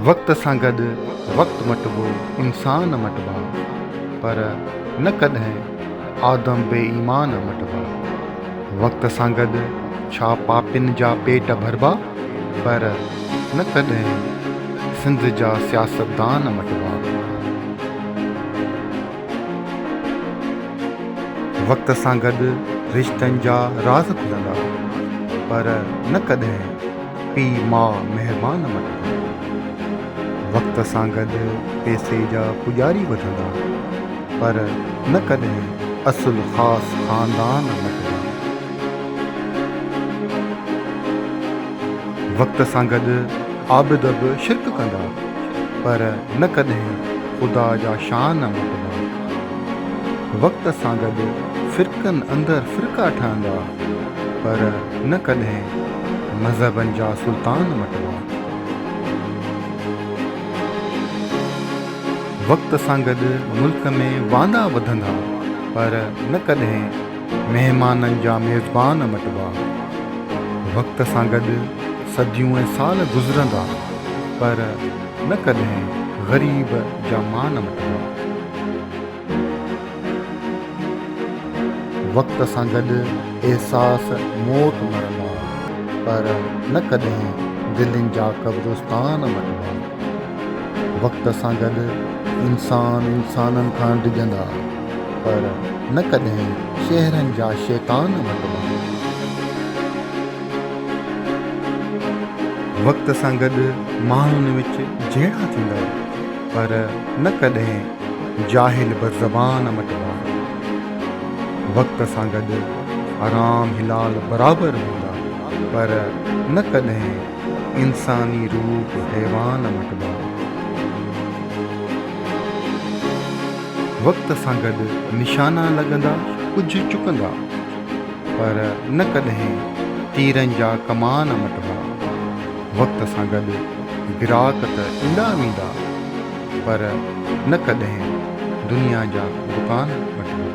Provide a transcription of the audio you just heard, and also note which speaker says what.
Speaker 1: وقت سان گڏ وقت مٽبو انسان مٽبا پر نه ڪڏهن آدم بي ايمان مٽبا. وقت سان گڏ ڇا پاپين جا پيٽ ڀربا پر نه ڪڏهن سنڌ جا سياستدان مٽبا. وقت سان گڏ رشتن جا راز کلندا پر نه ڪڏهن پيء ماء مهربان مٽبا. وقت سان گڏ پئسي جا پڄاري وڌندا پر نه ڪڏهن اصل خاص خاندان مٽبا. وقت سان گڏ عابد به شرڪ ڪندا پر نه ڪڏهن خدا جا شان مٽبا. وقت سان گڏ فرقن اندر فرقا ٺهندا پر نه ڪڏهن مذهبن جا سلطان مٽبا. وقت سان گڏ ملڪ ۾ واندا وڌندا پر نه ڪڏهن مهمانن جا ميزبان مٽبا. وقت سان گڏ صديون ۽ سال گذرندا پر نه ڪڏهن غريب جا مان مٽبا. وقت سان گڏ احساس موت مرندا پر نه ڪڏهن دلين جا قبرستان مٽبا. وقت سان گڏ انسان انسانن کان ڊڄندا پر نه ڪڏهن شهرن جا شيطان مٽبا. وقت سان گڏ ماڻهن وچ جهيڙا ٿيندا پر نه ڪڏهن جاهل بدزبان مٽبا. وقت سان گڏ حرام حلال برابر هوندا پر نه ڪڏهن انساني روپ حيوان مٽبا. وقت سان گڏ نشانا لڳندا ڪجهه چڪندا پر نه ڪڏهن تيرن جا ڪمان مٽبا. وقت سان گڏ گراڪ ته ايندا ويندا پر نه ڪڏهن دنيا جا دڪان مٽبا.